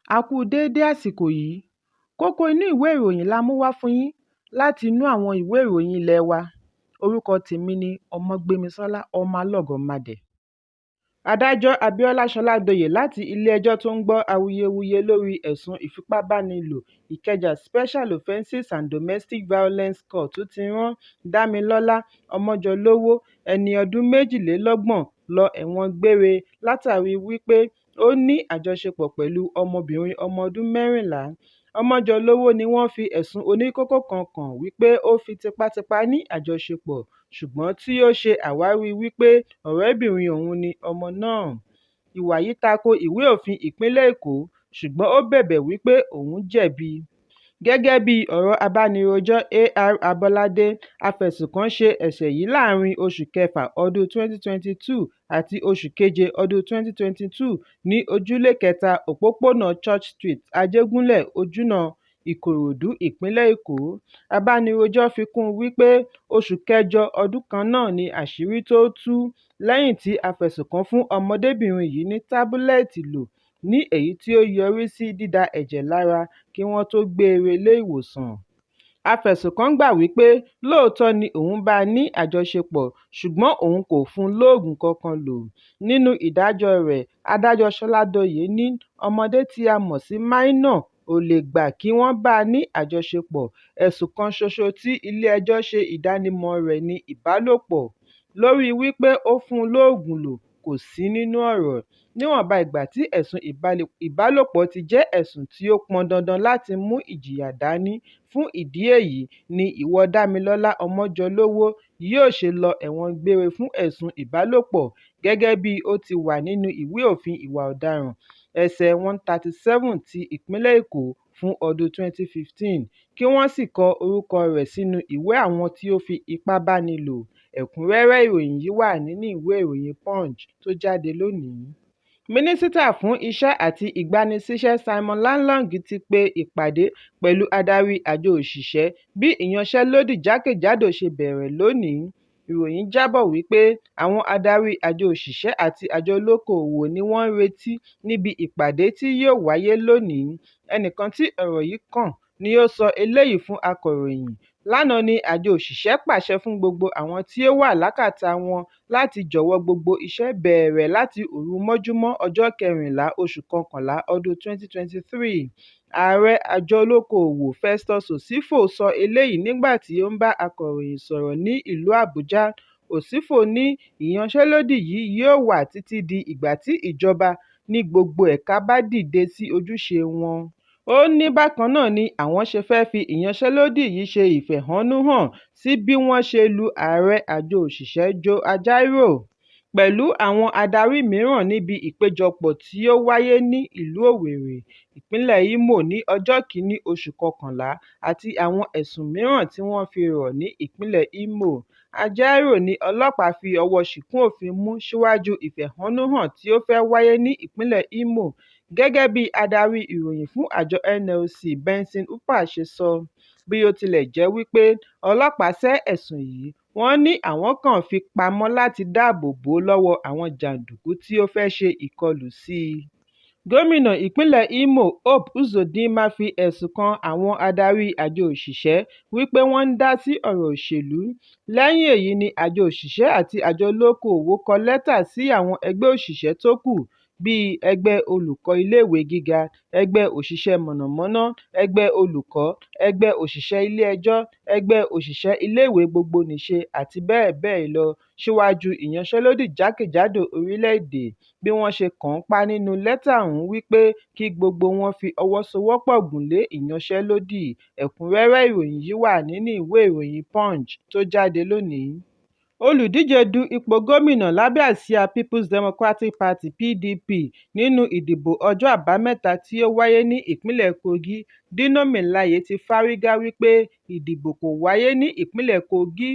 A kú u déédé àsìkò yìí. Kókó inú ìwé ìròyìn la mú wá fún yín láti inú àwọn ìwé ìròyìn ilé wa. Orúkọ tèmi ni Ọmọgbémisọ́lá Ọmọlọ́gọ̀mádẹ. Adájọ́ Abíọ́lá Ṣọládòye láti ilé-ẹjọ́ tó ń gbọ́ awuyewuye lórí ẹ̀sùn ìfipábánilò Ìkẹjà Special Offences and Domestic Violence Court ti rán Dámilọ́lá Ọmọjọlówó, ẹni ọdún 32 lọ ẹ̀wọ̀n gbére látàrí wípé ó ní àjọṣepọ̀ pẹ̀lú ọmọbìnrin ọmọ ọdún 14. Ọmọjọlówó ni wọ́n fi ẹ̀sùn oníkókó kan kàn wípé ó fi tipátipá ní àjọṣepọ̀ ṣùgbọ́n tí ó ṣe àwárí wípé ọ̀rẹ́bìnrin òun ni ọmọ náà. Ìwà yìí tako ìwé òfin ìpínlẹ̀ Èkó, ṣùgbọ́n ó bẹ̀bẹ̀ wípé òun jẹ̀bi. Gẹ́gẹ́ bí ọ̀rọ̀ abánirojọ́ A.R. Abolade, afẹ̀sùnkàn ṣe ẹ̀ṣẹ̀ yìí láàárín oṣù kẹfà ọdún 2022 àti oṣù keje ọdún 2022 ní Ojúlé 3, òpópónà Church Street, Ajegunle, Ojúnà, Ìkòròdú, ìpínlẹ̀ Èkó. Abánirojọ́ fi kún un wípé oṣù kẹjọ ọdún kan náà ni àṣírí tóó tú lẹ́yìn tí afẹ̀sùnkàn fún ọmọdébìnrin yìí ní tábúlẹ́ẹ̀tì lò ní èyí tí ó yọrí sí dídá ẹ̀jẹ̀ lára kí wọ́n tó gbé e relé ìwòsàn. Afẹ̀sùnkàn gbà wípé lóòótọ́ ni òun bá a ní àjọṣepọ̀ ṣùgbọ́n òun kò fún un lóògùn kankan lò. Nínú ìdájọ́ọ rẹ̀, Adájọ́ Ṣọládòye ní ọmọdé tí a mọ̀ sí minor ò lè gbà kí wọ́n bá a ní àjọṣepọ̀, ẹ̀sùn kan ṣoṣo tí ilé-ẹjọ́ ṣe ìdánimọ̀ọ rẹ̀ ní ìbálòpọ̀, lóríi wípé ó fún un lóògùn lò kò sí nínú ọ̀rọ̀, níwọ̀nba ìgbà tí ẹ̀sùn ìbálòpọ̀ ti jẹ́ ẹ̀sùn tí ó pọn dandan láti mú ìjìyà dání, fún ìdí èyí ni ìwọ Dámilọ́lá Ọmọjọlówó yóò ṣe lọ ẹ̀wọ̀n gbére fún ẹ̀sùn ìbálòpọ̀ gẹ́gẹ́ bí ó ti wà nínú ìwé òfin ìwà ọ̀daràn ẹsẹ̀ 137 ti ìpínlẹ̀ Èkó fún ọdún 2015, kí wọ́n sì kọ orúkọ rẹ̀ sínú ìwé àwọn tí ó fi ipá bá ní lò. Ẹ̀kúnrẹ́rẹ́ ìròyìn yìí wà nínú ìwé ìròyìn Punch tó jáde lónìí. Mínísítà fún Iṣẹ́ àti Ìgbanisíṣẹ́ Simon Lalong ti pe ìpàdé pẹ̀lú adarí àjọ òṣìṣẹ́ bí ìyanṣẹ́lódì jákèjádò ṣe bẹ̀rẹ̀ lónìí. Ìròyìn jábọ̀ wípé àwọn adarí àjọ òṣìṣẹ́ àti àjọ olókoòwò ní wọ́n ń retí níbi ìpàdé tí yóò wáyé lónìí. Ẹnìkan tí ọ̀rọ̀ yìí kàn ni ó sọ eléyìí fún akọ̀ròyìn. Lánàá ni àjọ òṣìṣẹ́ pàṣẹ fún gbogbo àwọn tí ó wà lákàtà wọn láti jọ̀wọ́ gbogbo iṣẹ́ bẹ̀rẹ̀ láti òru mọ́júmọ́ ọjọ́ 14 oṣù kọkànlá ọdún 2023. Ààrẹ àjọ olókoòwò Festus Osifo sọ eléyìí nígbà tí ó ń bá akọ̀ròyìn sọ̀rọ̀ ní ìlú Àbújá. Osifo ní ìyanṣẹ́lódì yìí yóò wà títí di ìgbà tí ìjọba ní gbogbo ẹ̀ka bá dìde sí ojúṣe wọn. Ó ní bákan náà ni àwọn ṣe fẹ́ fi ìyanṣẹ́lódì yìí ṣe ìfẹ̀hónúhàn sí bí wọ́n ṣe lu ààrẹ àjọ òṣìṣẹ́ Joe Ajaero pẹ̀lú àwọn adarí mìíràn níbi ìpéjọpọ̀ tí ó wáyé ní ìlú Owerri, ìpínlẹ̀ Imo ní ọjọ́ 1 oṣù kọkànlá àti àwọn ẹ̀sùn mìíràn tí wọ́n fi rọ́ ní ìpínlẹ̀ Imo. Ajaero ni ọlọ́pàá fi ọwọ́ọ ṣìkún òfin mú síwájú ìfẹ̀hónúhàn tí ó fẹ́ wáyé ní ìpínlẹ̀ Imo, gẹ́gẹ́ bí adarí ìròyìn fún àjọ NLC Benson Upah ṣe sọ. Bí ó tilẹ̀ jẹ́ wípé ọlọ́pàá sẹ́ ẹ̀sùn yìí, wọ́n ní àwọn kàn fi pamọ́ láti dáàbò bò ó lọ́wọ́ àwọn jàndùkú tí ó fẹ́ ṣe ìkọlù sí i. Gómìnà ìpínlẹ̀ Imo Hope Uzodinma fi ẹ̀sùn kan àwọn adarí àjọ òṣìṣẹ́ wípé wọ́n ń dá sí ọ̀rọ̀ òṣèlú. Lẹ́yìn èyí ni àjọ òṣìṣẹ́ àti àjọ olókoòwò kọ lẹ́tà sí àwọn ẹgbẹ́ òṣìṣẹ́ tó kù bíi Ẹgbẹ́ Olùkọ́ Iléèwé Gíga, Ẹgbẹ́ Òṣìṣẹ́ẹ Mọ̀nàmọ́ná, Ẹgbẹ́ Olùkọ́, Ẹgbẹ́ Òṣìṣẹ́ Ilé-ẹjọ́, Ẹgbẹ́ Òṣìṣẹ́ Iléèwé Gbogbonìṣe àti bẹ́ẹ̀ bẹ́ẹ̀ lọ síwájú ìyanṣẹ́lódì jákèjádò orílẹ̀-èdè bí wọ́n ṣe kànńpá nínú lẹ́tà ọ̀hún wípé kí gbogbo wọn fi ọwọ́ sowọ́pọ̀ gùn lé ìyanṣẹ́lódì. Ẹ̀kúnrẹ́rẹ́ ìròyìn yìí wà nínú ìwé ìròyìn Punch tó jáde lónìí. Olùdíje du ipò gómìnà lábẹ́ àsíá People's Democratic Party (PDP) nínú ìdìbò ọjọ́ Àbámẹ́ta tí ó wáyé ní ìpínlẹ̀ Kogi, Dino Melaye ti fárígá wípé ìdìbò kò wáyé ní ìpínlẹ̀ Kogi.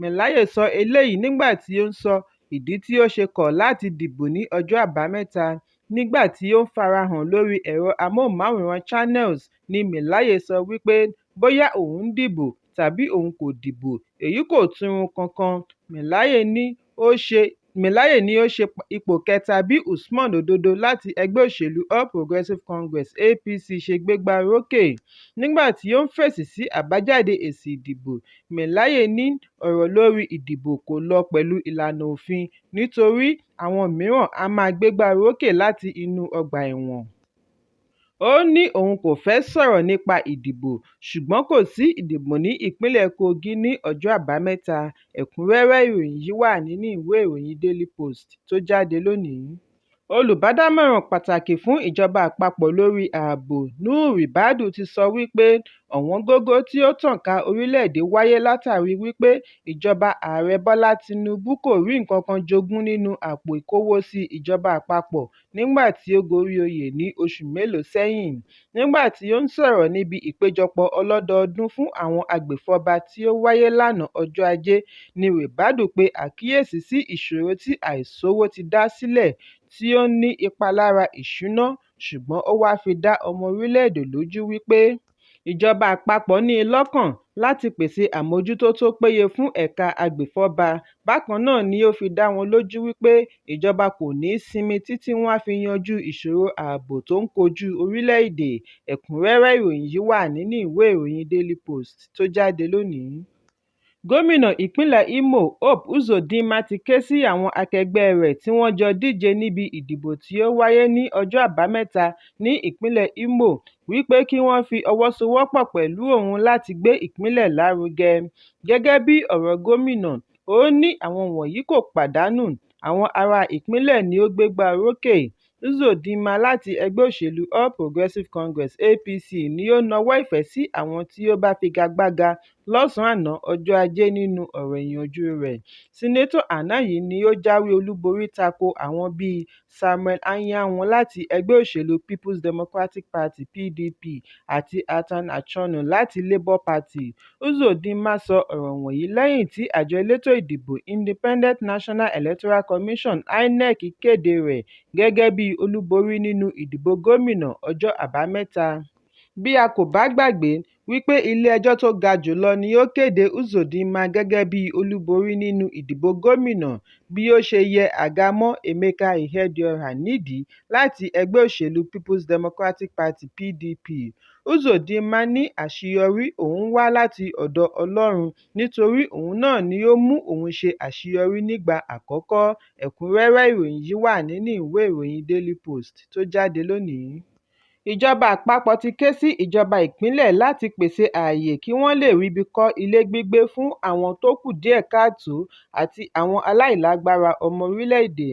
Melaye sọ eléyìí nígbà tí ó ń sọ ìdí tí ó ṣe kọ̀ láti dìbò ní ọjọ́ Àbámẹ́ta. Nígbà tí ó ń farahàn lórí ẹ̀rọ amóhùnmáwòrán Channels ní Melaye sọ wípé bóyá òun dìbò tàbí òun kò dìbò èyí kò túrun kankan. Melaye ní ó ṣe Melaye ni ó ṣe ipò kẹta bí Usman Ododo láti ẹgbẹ́ òṣèlú All Progressive Congress (APC) ṣe gbégbá orókè. Nígbà tí ó ń fèsì sí àbájáde èsì ìdìbò, Melaye ní ọ̀rọ̀ lórí ìdìbò kò lọ pẹ̀lú ìlànà òfin nítorí àwọn mìíràn á máa gbégbá orókè láti inú ọgbà ẹ̀wọ̀n. Ó ní òun kò fẹ́ sọ̀rọ̀ nípa ìdìbò, ṣùgbọ́n kò sí ìdìbò ní ìpínlẹ̀ Kogi ní ọjọ́ Àbámẹ́ta. Ẹ̀kúnrẹ́rẹ́ ìròyìn yìí wà nínú ìwé ìròyìn Daily Post tó jáde lónìí. Olùbádámọ̀ràn pàtàkì fún ìjọba àpapọ̀ lórí ààbò, Nuhu Ribadu ti sọ wípé ọ̀wọ́ngógó tí ó tàn ká orílẹ̀-èdè wáyé látàrí wípé ìjọba Ààrẹ Bọ́lá Tinubu kò rí nǹkankan jogún nínú àpò ìkówósí ìjọba àpapọ̀ nígbà tí ó gorí oyè ní oṣù mélòó sẹ́yìn. Nígbà tí ó ń sọ̀rọ̀ níbi ìpéjọpọ̀ ọlọ́dọọdún fún àwọn agbèfọ́ba tí ó wáyé lánàá ọjọ́ Ajé ní Ribadu pe àkíyèsí sí ìṣòro tí àìsówó ti dá sílẹ̀ tí ó ń ní ipa lára ìṣúná, ṣùgbọ́n ó wá fi dá ọmọ orílẹ̀-èdè lójú wípé ìjọba àpapọ̀ ní i lọ́kàn láti pèsè àmójútó tó péye fún ẹ̀ka agbèfọ́ba. Bákan náà ni ó fi dá wọn lójú wípé ìjọba kò ní sinmi títí wọn á fi yanjú ìṣòro ààbò tó ń kojú orílẹ̀-èdè. Ẹ̀kúnrẹ́rẹ́ ìròyìn yìí wà nínú ìwé ìròyìn Daily Post tó jáde lónìí. Gómìnà ìpínlẹ̀ Imo, Hope Uzodinma ti ké sí àwọn akẹgbẹ́ rẹ̀ tí wọ́n jọ díje níbi ìdìbò tí ó wáyé ní ọjọ́ Àbámẹ́ta ní ìpínlẹ̀ Imo wípé kí wọ́n fi ọwọ́ sowọ́pọ̀ pẹ̀lú òun láti gbé ìpínlẹ̀ lárugẹ. Gẹ́gẹ́ bí ọ̀rọ̀ gómìnà, ó ní àwọn wọ̀nyí kò pàdánù, àwọn ará ìpínlẹ̀ ni ó gbégbá orókè. Uzodinma láti ẹgbẹ́ òṣèlú All Progressive Congress (APC) ni ó nawọ́ ìfẹ́ sí àwọn tí ó bá figagbága lọ́sàn-án àná ọjọ́ Ajé nínú ọ̀rọ̀ ìyànjú rẹ̀. Sínátọ̀ àná yìí ni ó jáwé olúborí tako àwọn bíi Samuel Anyanwu láti ẹgbẹ́ òṣèlú Peoples Democratic Party (PDP) àti Athan Achonu láti Labour Party. Uzodinma sọ ọ̀rọ̀ wọ̀nyí lẹ́yìn tí àjọ elétò ìdìbò Independent National Electoral Commission (INEC) kéde rẹ̀ gẹ́gẹ́ bí olúborí nínú ìdìbò gómìnà ọjọ́ Àbámẹ́ta. Bí a kò bá gbàgbé wípé ilé ẹjọ́ tó ga jù lọ ni ó kéde Uzodinma gẹ́gẹ́ bí olúborí nínú ìdìbò gómìnà bí ó ṣe yẹ àga mọ́ Emeka Ihedioha nídìí láti ẹgbẹ́ òṣèlú Peoples Democratic Party (PDP). Uzodinma ní àṣeyọrí òun wá láti ọ̀dọ̀ Ọlọ́run nítorí òun náà ni ó mú òun ṣe àṣeyọrí nígbà àkọ́kọ́. Ẹ̀kúnrẹ́rẹ́ ìròyìn yìí wà nínú ìwé ìròyìn Daily Post tó jáde lónìí. Ìjọba àpapọ̀ ti ké sí ìjọba ìpínlẹ̀ láti pèsè ààyè kí wọ́n lè ríbi kọ́ ilé gbígbé fún àwọn tó kù díẹ̀ káàtó àti àwọn aláìlágbára ọmọ orílẹ̀-èdè.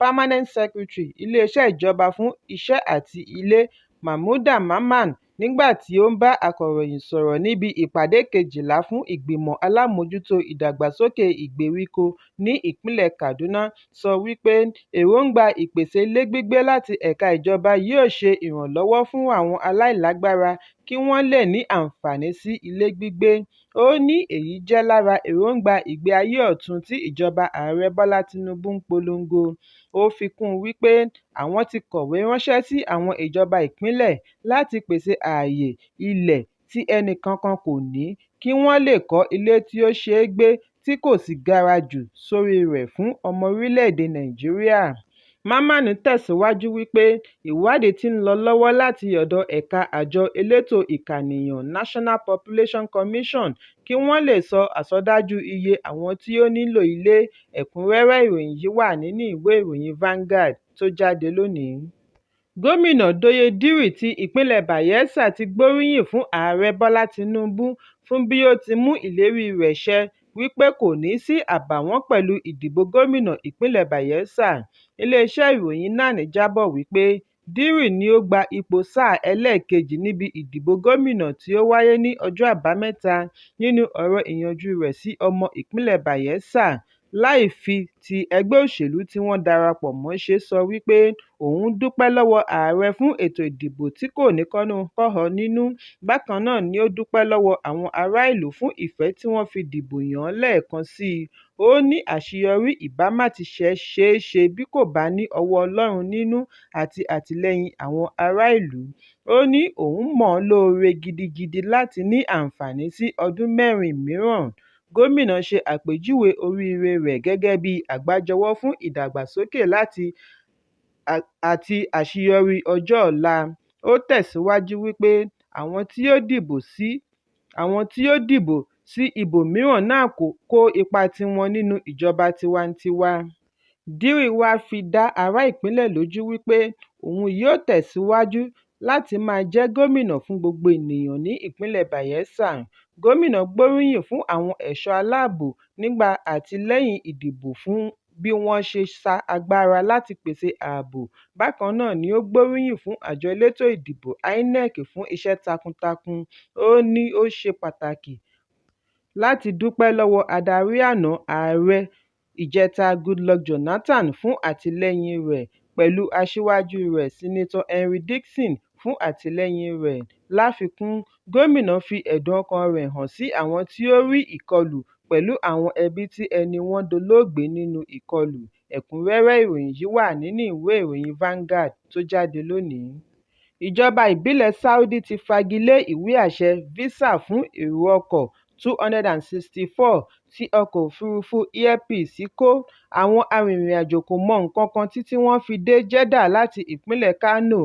Permanent Secretary, Ilé-iṣẹ́ Ìjọba fún Iṣẹ́ àti Ilé, Mahmuda Mamman, nígbà tí ó ń bá akọ̀ròyìn sọ̀rọ̀ níbi ìpàdé kejìlá fún Ìgbìmọ̀ Alámòójútó Ìdàgbàsókè Ìgbèríko ní ìpínlẹ̀ Kaduna, sọ wípé èròńgbà ìpèsè ilé gbígbé láti ẹ̀ka ìjọba yóò ṣe ìrànlọ́wọ́ fún àwọn aláìlágbára kí wọ́n lè ní àǹfààní sí ilé gbígbé. Ó ní èyí jẹ́ lára èròńgbà ìgbé ayé ọ̀tun tí ìjọba Ààrẹ Bọ́lá Tinubu ń polongo. Ó fi kún un wípé àwọn ti kọ̀wé ránṣẹ́ sí àwọn ìjọba ìpínlẹ̀ láti pèsè ààyè ilẹ̀ tí ẹnìkankan kò ní kí wọ́n lè kọ́ ilé tí ó ṣe é gbé tí kò sì gara jù sórí rẹ̀ fún ọmọ orílẹ̀-èdè Nàìjíríà. Mamman tẹ̀síwájú wípé ìwádìí tí ń lọ lọ́wọ́ láti ọ̀dọ̀ ẹ̀ka àjọ elétò ìkànìyàn National Population Commission kí wọ́n lè sọ àsọdájú iye àwọn tí ó nílò ilé. Ẹ̀kúnrẹ́rẹ́ ìròyìn yìí wà nínú ìwé ìròyìn Vanguard tó jáde lónìí. Gómìnà Douye Diri ti ìpínlẹ̀ Bayelsa ti gbóríyìn fún Ààrẹ Bọ́lá Tinubu fún bí ó ti mú ìlérí rẹ̀ ṣẹ wípé kò ní sí àbàwọ́n pẹ̀lú ìdìbò gómìnà ìpínlẹ̀ Bayelsa. Ilé-iṣẹ́ ìròyìn NAN jábọ̀ wípé Diri ni ó gba ipò sáà ẹlẹ́ẹ̀kejì níbi ìdìbò gómìnà tí ó wáyé ní ọjọ́ Àbámẹ́ta. Nínú ọ̀rọ̀ ìyànjú rẹ̀ sí ọmọ ìpínlẹ̀ Bayelsa, láì fi ti ẹgbẹ́ òṣèlú tí wọ́n darapọ̀ mọ́ ṣe sọ wípé òun dúpẹ́ lọ́wọ́ ààrẹ fún ètò ìdìbò tí kò ní kọ́nu-kọ́họ nínú. Bákan náà ni ó dúpẹ́ lọ́wọ́ àwọn ará ìlú fún ìfẹ́ tí wọ́n fi dìbò yàn án lẹ́ẹ̀kan sí i. Ó ní àṣeyọrí ìbá má ti ṣe ṣeé ṣe bí kò bá ní ọwọ́ Ọlọ́run nínú àti àtìlẹ́yìn àwọn ará ìlú. Ó ní òun mọ̀ ọ́n lóore gidigidi láti ní àǹfààní sí ọdún mẹ́rin mìíràn. Gómìnà ṣe àpèjúwe oríire rẹ̀ gẹ́gẹ́ bíi àgbájọwọ́ fún ìdàgbàsókè àti àṣeyọrí ọjọ́ ọ̀la. Ó tẹ̀síwájú wípé àwọn tí ó dìbò sí ibòmíràn náà kó ipa tiwọn nínú ìjọba tiwantiwa. Diri wá fi dá ará ìpínlẹ̀ lójú wípé òun yóò tẹ̀síwájú láti máa jẹ́ gómìnà fún gbogbo ènìyàn ní ìpínlẹ̀ Bayelsa. Gómìnà gbóríyìn fún àwọn ẹ̀ṣọ́ aláàbò nígbà àti lẹ́yìn ìdìbò fún bí wọ́n ṣe sa agbára láti pèsè ààbò. Bákan náà ni ó gbóríyìn fún àjọ elétò ìdìbò INEC fún iṣẹ́ takuntakun. Ó ní ó ṣe pàtàkì láti dúpẹ́ lọ́wọ́ adarí àná Ààrẹ ìjẹta Goodluck Jonathan fún àtìlẹ́yìn rẹ̀ pẹ̀lú aṣíwájú rẹ̀ Senator Henry Dickson fún àtìlẹ́yìn rẹ̀. Láfikún, gómìnà fi ẹ̀dùn ọkàn-an rẹ̀ hàn sí àwọn tí ó rí ìkọlù pẹ̀lú àwọn ẹbí tí ẹni wọn dolóògbé nínú ìkọlù. Ẹ̀kúnrẹ́rẹ́ ìròyìn yìí wà nínú ìwé ìròyìn Vanguard tó jáde lónìí. Ìjọba ìbílẹ̀ Saudi ti fagi lé ìwé àṣẹ físà fún èrò ọkọ̀ 264 tí ọkọ̀ òfuurufú Air Peace kó. Àwọn arìnrìn-àjò kò mọ nǹkankan títí wọ́n fi dé Jeddah láti ìpínlẹ̀ Kano.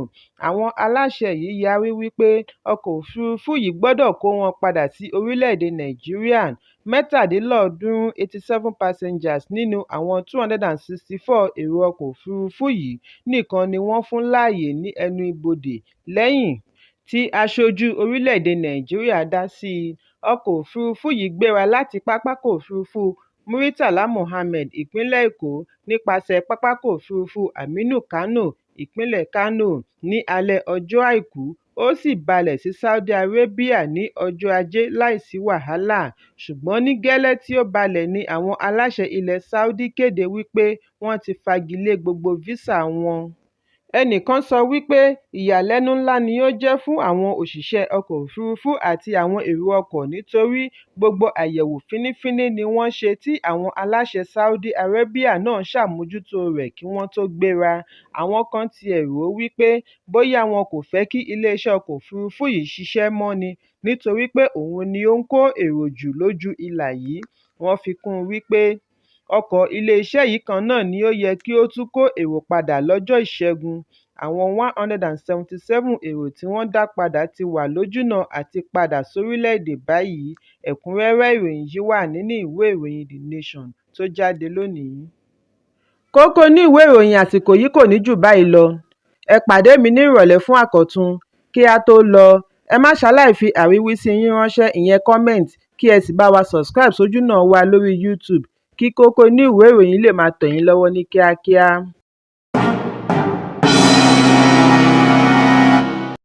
Àwọn aláṣẹ yìí yarí wípé ọkọ̀ òfuurufú yìí gbọdọ̀ kó wọn padà sí orílẹ̀-èdè Nàìjíríà. 387 passengers nínú àwọn 264 èrò ọkọ̀ òfuurufú yìí nìkan ni wọ́n fún láyè ní ẹnu ibodè lẹ́yìn tí aṣojú orílẹ̀-èdè Nàìjíríà dá sí i. Ọkọ̀ òfuurufú yìí gbéra láti Pápákọ̀ Òfuurufú Murtala Muhammed, ìpínlẹ̀ Èkó nípasẹ̀ Pápákọ̀ Òfuurufú Aminu Kano, ìpínlẹ̀ Kano, ní alẹ́ ọjọ́ Àìkú, ó sì balẹ̀ sí Saudi Arabia ní ọjọ́ Ajé láì sí wàhálà. Ṣùgbọ́n ní gẹ́lẹ́ tí ó balẹ̀ ni àwọn aláṣẹ ilẹ̀ Saudi kéde wípé wọ́n ti fagi lé gbogbo físà wọn. Ẹnìkan sọ wípé ìyàlẹ́nu ńlá ni ó jẹ́ fún àwọn òṣìṣẹ́ ọkọ̀ òfuurufú àti àwọn èrò ọkọ̀ nítorí gbogbo àyẹ̀wò fínnífínní ni wọ́n ṣe tí àwọn aláṣẹ Saudi Arabia náà ṣàmójútó rẹ̀ kí wọ́n tó gbéra. Àwọn kan tiẹ̀ rò ó wípé bóyá wọn kò fẹ́ kí iléeṣẹ́ ọkọ̀ òfuurufú yìí ṣiṣẹ́ mọ́ ni nítorí pé òun ni ó ń kó èrò jù lójú ìlà yìí. Wọ́n fi kún un wípé ọkọ̀ iléeṣẹ́ yìí kan náà ni ó yẹ kí ó tún kó èrò padà lọ́jọ́ Ìṣẹ́gun. Àwọn 177 èrò tí wọ́n dá padà ti wà lójúnà àti padà sórílẹ̀-èdè báyìí. Ẹ̀kúnrẹ́rẹ́ ìròyìn yìí wà nínú ìwé ìròyìn The Nation tó jáde lónìí. Kókó inú ìwé ìròyìn àsìkò yìí kò ní jù báyìí lọ. Ẹ pàdé mi ní ìrọ̀lẹ́ fún àkọ́tún. Kí á tó lọ, ẹ má ṣaláì fi àríwísí yín ránṣẹ́ ìyẹn comment kí ẹ sì bá wa subscribe sójúnà wa lórí YouTube kí kókó inú ìwé ìròyìn lè máa tẹ̀ yín lọ́wọ́ ní kíákíá.